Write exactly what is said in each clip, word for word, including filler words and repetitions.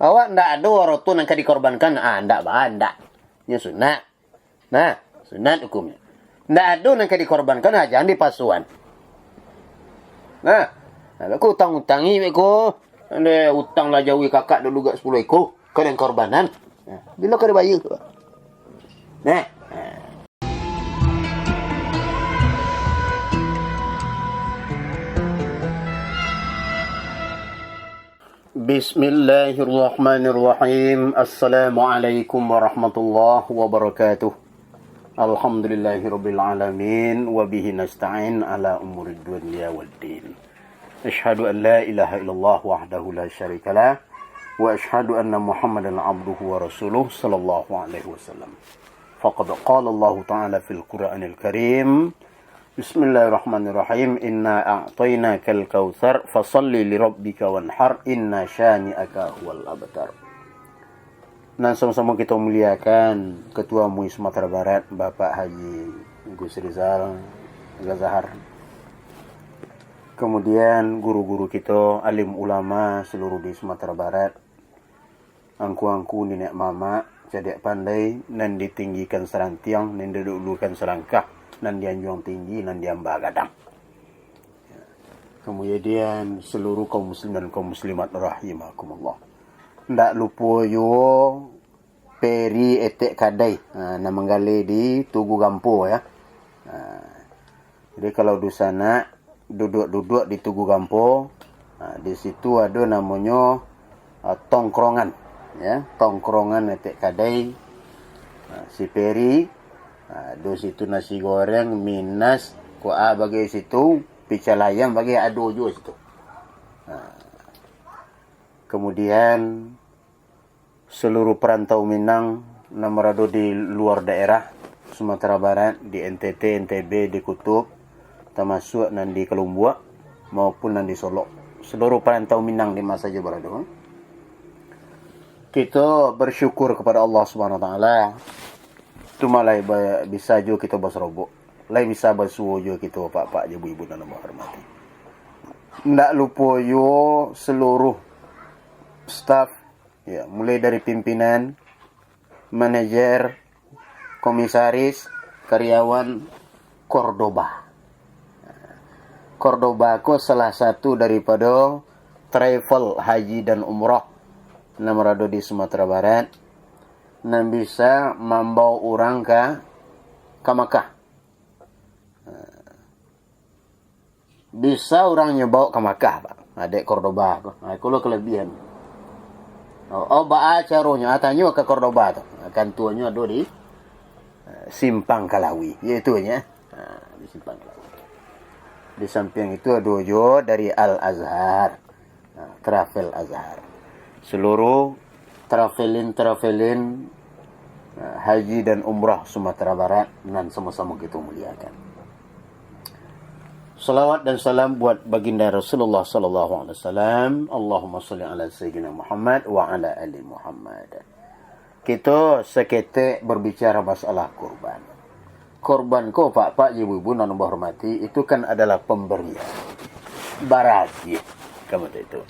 Awak ndak ado aroto nan ka dikorbankan, ah, ndak ba, ndak. Nyo sunat. Nah, sunat hukumnyo. Ndak ado nan ka dikorbankan, ah, jan dipasuan. Nah, nah, ko utang-utangi beko. Ande utang lah jauhi kakak dulu gak sepuluh iko, ka den korbanan. Nah, bilo ka dibayar tu? Nah. Bismillahirrahmanirrahim. Assalamualaikum warahmatullahi wabarakatuh. Alhamdulillahirabbil alamin, wa bihi nasta'in ala umurid dunya waddin. Asyhadu an la ilaha illallah wahdahu la syarikalah, wa asyhadu anna Muhammadan abduhu wa rasuluh sallallahu alaihi wasallam. Faqad qala Allahu ta'ala fil Qur'anil Karim, Bismillahirrahmanirrahim. Inna a'tainakal kautsar, fasalli lirabbika wanhar, inna syani'aka huwal abtar. Nan samo-samo kito muliakan, Ketua MUI Sumatera Barat, Bapak Haji Gus Rizal Gazahar. Kemudian guru-guru kito, alim ulama seluruh di Sumatera Barat, angku-angku, niniak mamak, cadiak pandai, nan ditinggikan sarantiang, nan diulukan salangkah, nan dianjuang tinggi, nan diamba gadang. Kemudian seluruh kaum muslim dan kaum muslimat rahimakumullah. Ndak lupo juo Peri Etek Kadai, ha, nan manggaleh di Tugu Gampo, ya. Ha. Jadi, kalau dunsanak duduak-duduak di Tugu Gampo, ha, di situ ado namonyo, ha, tongkrongan, ya, tongkrongan Etek Kadai, ha, si Peri, ha, ado situ nasi goreng, minas, kuah bagai situ, pical ayam bagai ado juo situ. Ha. Kemudian, seluruh perantau Minang nan barado di luar daerah Sumatera Barat, di N T T, N T B, di Kutub, tamasuak nan di Kalumbuak maupun nan di Solok. Seluruh perantau Minang di ma sajo barado. Kito bersyukur kepada Allah Subhanahu Wa Taala. Tu mah lai ba-, bisa juo kito basorobok. Lai bisa basuo juo kito, Pak-pak jo Bu-ibu nan ambo hormati. Ndak lupo juo seluruh staf, ya, mulai dari pimpinan, manajer, komisaris, karyawan Cordoba. Cordoba ko salah satu daripado travel haji dan umrah nan barado di Sumatera Barat, nan bisa mambawa urang ka, ka Makkah. Bisa urang nyo bawa ka Makkah, Pak. Ha, dek Cordoba ko. Ha, iko lo kelebihan. Oh, oh, baa caronyo? Ha, tanyo ka Cordoba tu. Ha, kantuanyo ado di, eh, Simpang Kalawi, yo itu nyo. Ha, di Simpang Kalawi. Di sampiang itu ado juo dari Al-Azhar. Ha, Travel Azhar. Seluruh travelin-travelin, ha, haji dan umrah Sumatera Barat nan samo-samo kito muliakan. Salawat dan salam buat Baginda Rasulullah sallallahu alaihi wasallam. Allahumma shalli ala sayyidina Muhammad wa ala ali Muhammad. Kito saketek berbicara masalah kurban. Kurban ko, Pak-pak jo Bu-ibu nan ambo hormati, itu kan adalah pemberian. Baragiah. Kan baitu.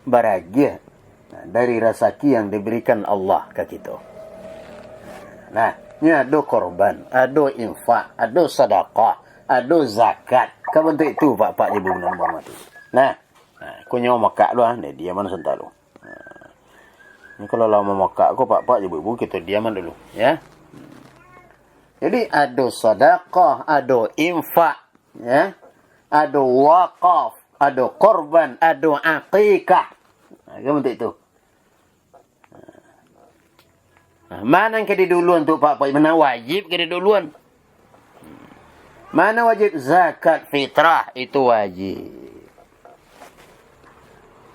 Baragiah. Nah, dari rasaki yang diberikan Allah ka kito. Nah, nyo ado korban, ado infak, ado sadakah, ado zakat. Ka bantuak itu, Pak-pak jo Bu-ibu nan ambo hormati. Nah, nah, ko nyo makak lu, ah, diaman sabanta lu. Nah, ni kalau lah mamakak ko, Pak-pak jo Bu-ibu, kito diaman dulu, ya. Jadi, ado sadakah, ado infak, ya. Ado wakaf, ado korban, ado akikah. Nah, kan bantuak itu. Nah, ma nan ka diduluan tu, Pak-pak? Ma nan wajib ka diduluan? Ma nan wajib? Zakat fitrah, itu wajib.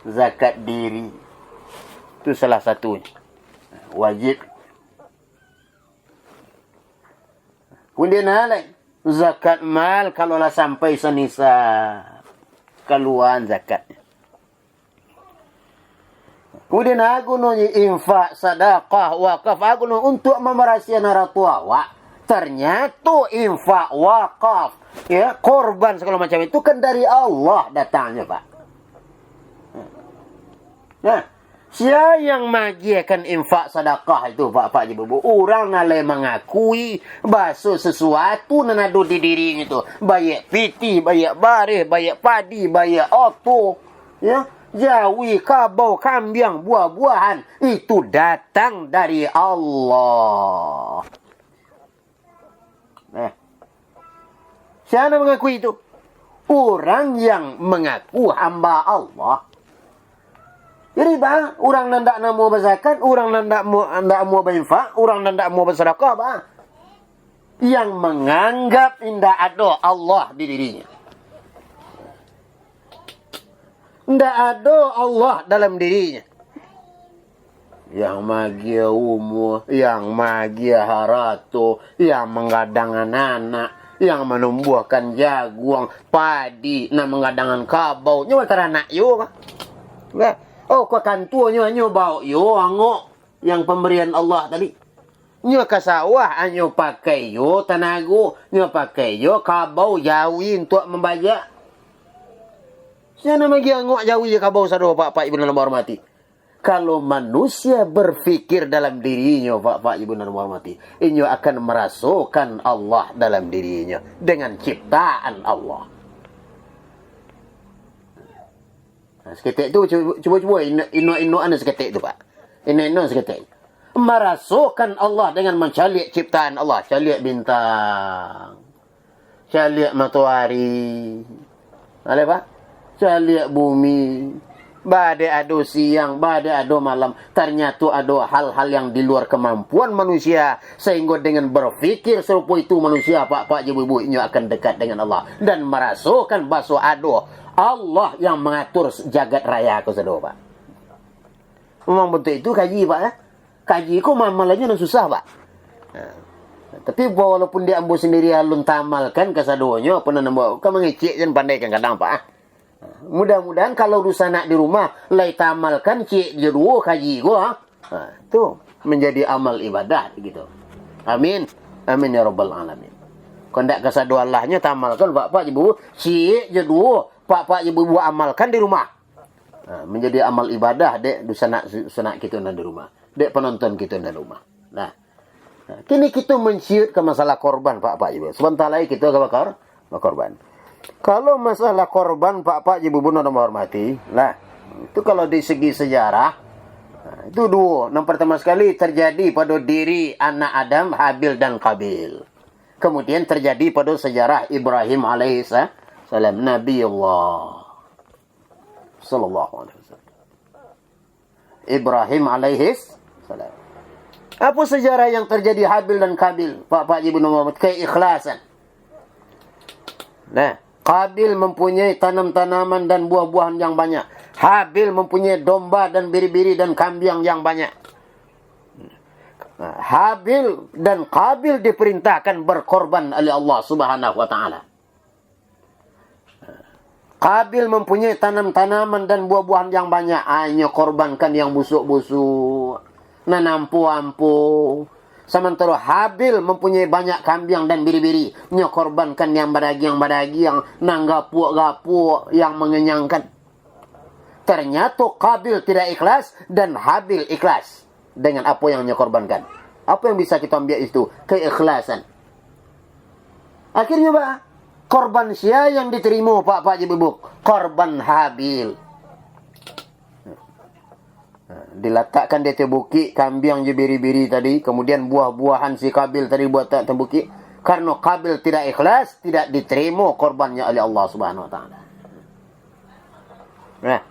Zakat diri, itu salah satu wajib. Kemudian, ha, lai, zakat mal, kalau lah sampai sanisab, kaluaan zakatnyo. Kemudian, ha gunonyo infak, sadakah, wakaf, ha guno untuak mambarasiahan harato awak. Ternyato infak, wakaf, ya, korban, sagalo macam itu kan dari Allah datangnyo, Pak. Nah, Sia yang magiahkan infak sadakah itu, Pak-pak, Ibu-ibu? Urang nan lai mangakui baso sasuatu nan ado di dirinyo tu, baiak pitih, baiak bareh, baiak padi, baiak oto, ya, jawi, kabau, kambiang, buah-buahan, itu datang dari Allah. Eh. Sia nan mangakui itu? Urang yang mangaku hamba Allah. Jadi, ba, urang nan ndak namuah bazakat, urang nan ndak mu-, ndak namuah bainfak, urang nan ndak namuah basadakah, ba, yang manganggap indak ado Allah di dirinyo. Ndak ado Allah dalam dirinyo. Yang magiah umua, yang magiah harato, yang manggadangan anak, yang manumbuahkan jaguang, padi, nan manggadangan kabau, nyo bataranak juo, bah. Bah. Oh, ka kantuanyo hanyo baok juo angok yang pambarian Allah tadi. Nyo ka sawah, hanyo pakai juo tanago, nyo pakai juo kabau jawi untuak mambajak. Sia nan magiah angok jawi jo kabau sado, Pak-pak, Ibu nan ambo hormati? Kalau manusia berpikir dalam dirinyo, Pak-pak, Ibu nan ambo hormati, inyo akan marasokan Allah dalam dirinyo dengan ciptaan Allah. Nah, saketek tu, cubo, cubo, cubo, ino-, ino-inoan saketek tu, Pak. Ino-ino saketek. Marasokan Allah dengan mancaliak ciptaan Allah, caliak bintang, caliak matoari, aleh, Pak? Caliak bumi. Ba dek ado siang, ba dek ado malam. Ternyato ado hal-hal yang di luar kemampuan manusia, sehingga dengan berpikir serupa itu manusia, Pak-pak, Ibu-ibu, inyo akan dekat dengan Allah dan marasokan baso ado Allah yang mangatur jagat raya ko sado, Pak. Memang bantuak itu kaji, Pak, eh. Kaji ko mamalannyo nan susah, Pak. Nah, tapi walaupun di ambo sendiri alun taamalkan kasadonyo, apo nan ambo ka mangecek jan pandai kadang-kadang, Pak, ah. Nah, mudah-mudahan kalau dunsanak di rumah lai taamalkan ciek jo duo kaji ko, ah. Nah, tu manjadi amal ibadah gitu. Amin. Amin ya rabbal alamin. Kok ndak kasado alahnyo taamalkan, Pak-pak, Ibu-ibu, ciek jo duo, Pak-pak, Ibu-ibu amalkan di rumah. Ha, manjadi amal ibadah dek dunsanak, dunsanak kito nan di rumah, dek panonton kito nan di rumah. Nah, nah, kini kito manciut ka masalah korban, Pak-pak, Ibu. Sabanta lai kito ka bakor-, bakorban. Kalau masalah korban, Pak-pak, Ibu-ibu nan ambo hormati, lah, itu kalau di segi sejarah, nah, itu duo. Nan partamo sakali tarjadi pado diri anak Adam, Habil dan Qabil. Kemudian tarjadi pado sejarah Ibrahim alaihissalam, Nabi Allah. Sallallahu alaihi wasallam. Ibrahim alaihis salam. Apa sejarah yang terjadi Habil dan Kabil? Pak-pak, ibu, nomor keikhlasan. Nah, Kabil mempunyai tanam-tanaman dan buah-buahan yang banyak. Habil mempunyai domba dan biri-biri dan kambiang yang banyak. Nah, Habil dan Kabil diperintahkan berkorban oleh Allah Subhanahu wa Ta'ala. Kabil mempunyai tanam-tanaman dan buah-buahan yang banyak. Ah, inyo korbankan yang busuk-busuk, nan ampo-ampo. Samantaro Habil mempunyai banyak kambiang dan biri-biri. Inyo korbankan yang badagiang-badagiang, nan gapuak-gapuak, yang mengenyangkan. Ternyato Kabil tidak ikhlas dan Habil ikhlas dengan apo yang inyo korbankan. Apo yang bisa kito ambiak di situ? Keikhlasan. Akhirnyo, ba, korban sia yang ditarimo, Pak-pak, ibu-ibu? Korban Habil. Nah, dilatakkan di ateh bukik, kambiang jo biri-biri tadi, kemudian buah-buahan si Kabil tadi buah tak bukik. Karano Kabil tidak ikhlas, tidak diterimo korbannya oleh Allah Subhanahu wa Taala. Nah.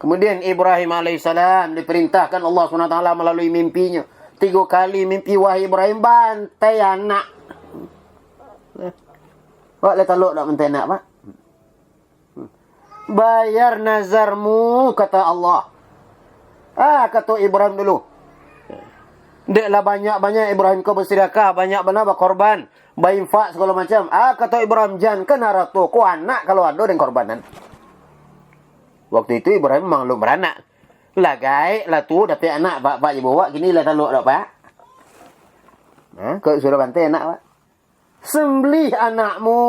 Kemudian Ibrahim alaihissalam diperintahkan Allah Subhanahu wa Taala melalui mimpinya. Tigo kali mimpi, "Wahai Ibrahim, bantai anak." Nah. Awak lah talok dak bantai anak, Pak? "Bayar nazarmu," kata Allah. Ah, kato Ibrahim dulu. Dek lah banyak-banyak Ibrahim ko basadakah, banyak bana bakorban, bainfak sagalo macam. Ah, kato Ibrahim, "Jankan harato ko, anak kalau ado den korbanan." Waktu itu Ibrahim memang alun baranak. Lah gaek lah tu dapek anak, Pak, Pak, ibu awak kini lah talok dak, Pak? Ha, kok sudah bantai anak, Pak? "Sembelih anakmu."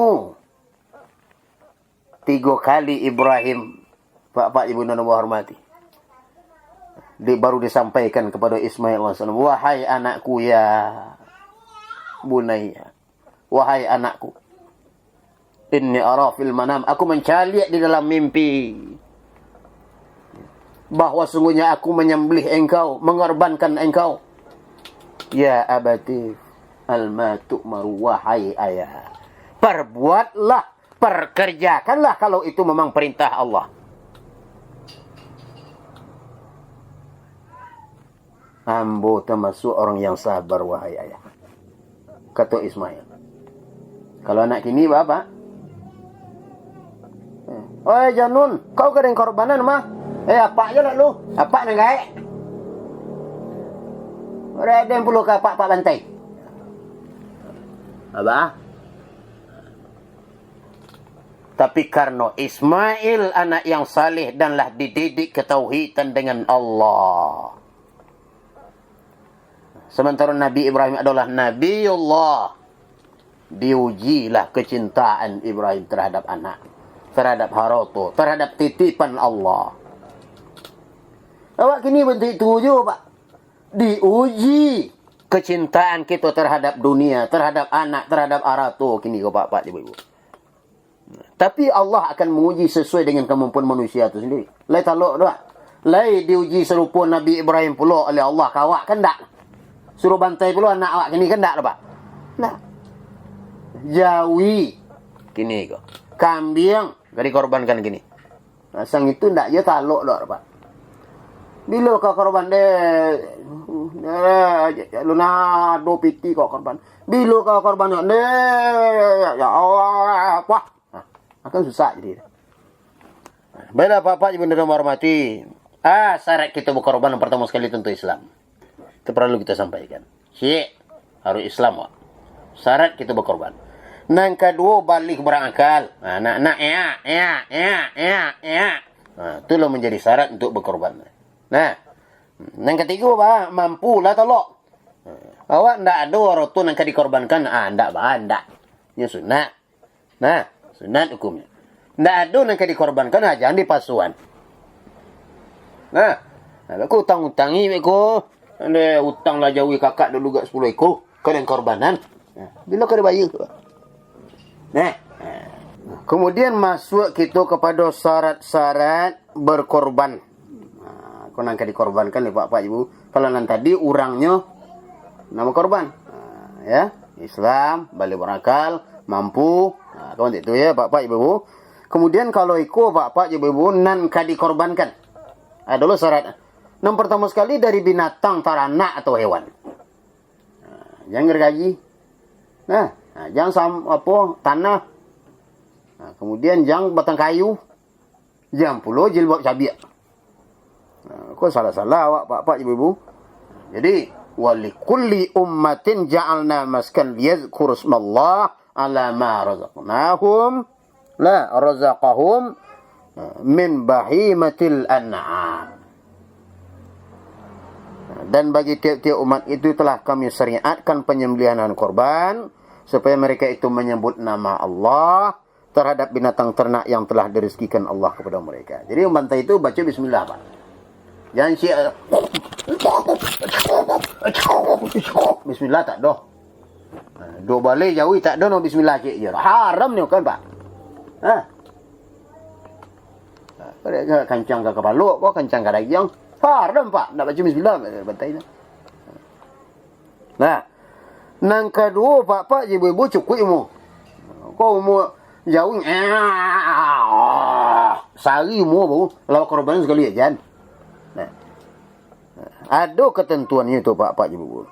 Tigo kali Ibrahim, Pak-pak, ibu nan ambo hormati. Di, baru disampaikan kepada Ismail alaihissalam, "Wahai anakku, ya bunayya, wahai anakku, inni ara fil manam, aku mancaliak di dalam mimpi, bahwa sungguhnya aku menyembelih engkau, mengorbankan engkau." "Ya abati, alma tu'maru, wahai ayah, perbuatlah, perkerjakanlah kalau itu memang perintah Allah." "Ambo termasuk orang yang sabar, wahai ayah," kato Ismail. Kalau anak kini, ba apak? "Oi Janun, kau ka den korbanan mah. Eh, apak je lah lu. Apak nan gaek. Reden pulo ka apak, apak bantai." Abah? Tapi karena Ismail anak yang saleh dan lah dididik ketauhidan dengan Allah. Sementara Nabi Ibrahim adalah Nabiullah, diujilah kecintaan Ibrahim terhadap anak, terhadap harato, terhadap titipan Allah. Awak kini bantuak itu juo, Pak. Diuji kecintaan kito terhadap dunia, terhadap anak, terhadap harato kini ko, Pak, Pak, Ibu-ibu. Tapi Allah akan menguji sesuai dengan kemampuan manusia tu sendiri. Lai talok tu, Pak. Lai diuji serupo Nabi Ibrahim pulo oleh Allah ka awak, kan ndak? Suruh bantai pulo anak awak kini, kan ndak, Pak? Ndak. Jawi kini ko. Kambiang ka dikorbankan kini. Nah, sang itu ndak je talok doh, Pak. Bilo ka korban deh, deh, lunado piti kok korban. Bilo ka korban deh, ya Allah, wah. Nah, akan susah jadi. Baiklah, Bapak Ibu yang hormati. Ah, syarat kita berkorban yang pertama sekali tentu Islam. Itu perlu kita sampaikan. Cik, harus Islam, wak. Syarat kita berkorban. Nan kaduo, baligh berakal. Nah, nak, nak, ya, ya, ya, ya, ya. Nah, itulah menjadi syarat untuk berkorban. Nah, nan katigo, bah, mampu lah talok. Nah, awak ndak ado harato nan ka dikorbankan, ah, ndak, bah, ndak. Nyo sunat. Nah, sunat hukumnyo. Ndak ado nan ka dikorbankan, ah, jan dipasuan. Nah, nah, beko utang-utangi beko. Ande utang lah jawi kakak dulu gak sepuluh iko, ka den korbanan. Nah, bilo ka dibayar tu? Nah, nah. Kemudian masuk kito kepada syarat-syarat berkorban. Nah, ko nan ka dikorbankan dek Bapak Ibu. Kalau nan tadi urangnyo namo korban. Nah, ya, Islam, baligh berakal, mampu. Nah, kawan itu ya, Bapak Ibu. Kemudian kalau iko Bapak Ibu nan ka dikorbankan. Ado lo syarat. Nan pertama sekali dari binatang, taranak atau hewan. Nah, jan gargaji. Nah, nah, jan sam-, apo, tanah. Nah, kemudian jan batang kayu. Jan pulo jilbab cabiak. Nah, ko salah-salah awak, Pak-pak, Ibu-ibu. Jadi, "Walikulli ummatin ja'alna maskan liyadzkuru ismallah ala ma razaqnahum, la, razaqahum min bahimatil an'am." Dan bagi tiap-tiap umat itu telah Kami syariatkan penyembelihan korban, supaya mereka itu menyebut nama Allah terhadap binatang ternak yang telah dirizkikan Allah kepada mereka. Jadi, mambantai itu baca bismillah, Pak. Jangan si-, bismillah tak doh. Dua balai jawi tak doh, no bismillah cik je. Haram ni kan, Pak. Ha? Kancang ka kapalo, ko kancang ka dagiang. Haram, Pak. Ndak baca bismillah, bantai tu. Nah, nan kaduo, Pak-pak, ibu-ibu, cukuik umua. Ko umua jauah, sari umua baru, lawan korban sakali aja. Nah, ado ketentuannyo tu, Pak-pak, ibu-ibu.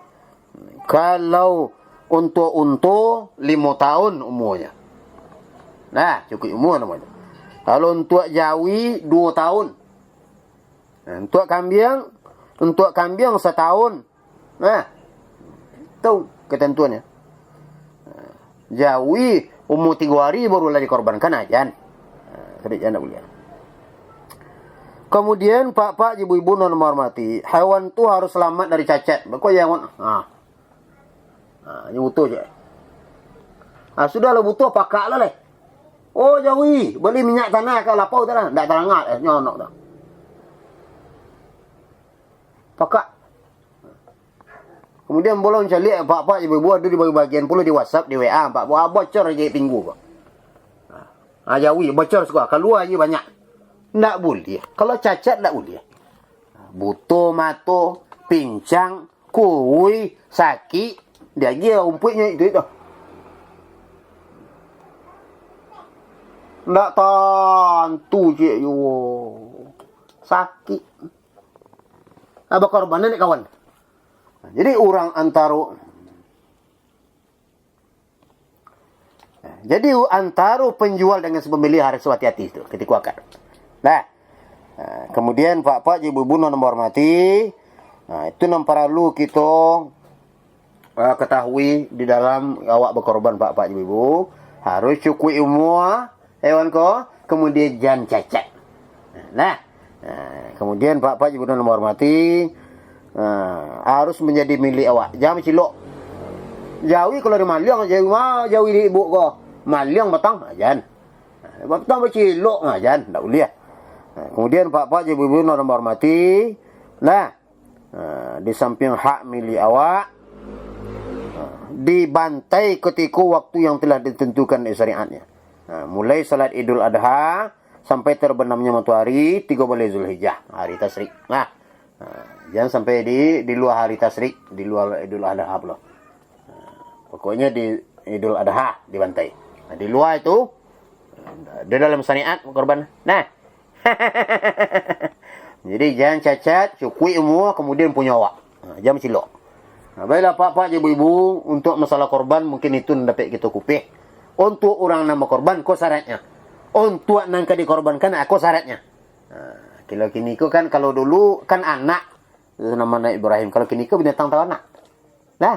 Kalau untuak unto, limo taun umuanyo. Nah, cukuik umua namonyo. Kalau untuak jawi, duo taun. Nah, untuak kambiang, untuak kambiang sataun. Nah, tu ketentuannyo. Nah, jawi umua tigo ari baru lah dikorbankan, ajan. Nah, sadik jan ndak buliah. Kemudian, Pak-pak, ibu-ibu nan hormati, hewan tu harus selamat dari cacat. Bako hewan, ha. Ha, nyo butuh je. Ha, sudah lah butuh, pakak lah leh. Oh, jawi, bali minyak tanah ka lapau tu lah. Ndak tarangah, eh, nyonok tu. Pakak. Kemudian bolong caliak, apak-apak, ibu-ibu, ado dibagi-bagian pulo di WhatsApp, di WA, apak, bo-, bocor je pinggu ko. Ha, jawi, bocor siko, kalua je banyak. Ndak buliah. Kalau cacat, ndak buliah. Buto mato, pincang, kuruih, sakik, diagiah umpuiknyo itu, itu. Ndak tantu, cik, yo. Sakik. Ah, bakorban ni, kawan. Jadi, urang antaro, jadi, antaro penjual dengan si pembeli harus hati-hati tu, katiko akad. Nah, ah, kemudian, apak-apak, ibu-ibu nan ambo hormati, nah, itu nan paralu kito, ah, ketahui di dalam awak bakorban, apak-apak, ibu-ibu, harus cukuik umua, hewan ko, kemudian jan cacat. Nah, nah, kemudian, apak-apak, ibu-ibu nan ambo hormati, nah, harus manjadi milik awak. Jan bacilok. Jawi kalau dimaliang, jawi ma-, jawi di ibuk ko. Maliang batang, ah, jan. Nah, batang bacilok, ah, jan. Ndak buliah. Nah, kemudian, apak-apak, ibu-ibu nan ambo hormati, nah, Ha, di sampiang hak milik awak, ha, dibantai kutiko waktu yang telah ditentukan di syariatnya. Ha, mulai salat Idul Adha sampai terbenamnya matahari tigo baleh Zulhijjah, hari tasyrik. Nah, ha, jan sampai di, di lua hari tasyrik, di lua Idul Adha pulo. Ha, pokoknyo di Idul Adha dibantai. Ha, di lua itu, di dalam syariat korban. Nah, jadi, jan cacat, cukuik umua, kemudian punyo awak. Ha, jan bacilok. Ha, baiklah, apak-apak, ibu-ibu, untuk masalah korban, mungkin itu nan dapek kito kupeh. Untuk urang nan bakorban, ko syaratnyo. Untuk nan ka dikorbankan, ko syaratnyo. Ha, kalau kiniko kan, kalau dulu kan anak, namo anak Ibrahim. Kalau kiniko binatang tau anak. Nah.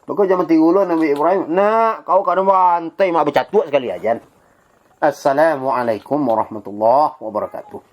Mako jan mati ulo Nabi Ibrahim. Nak, kau ka bantai, mak bacatuak sakali ajan. Assalamualaikum warahmatullahi wabarakatuh.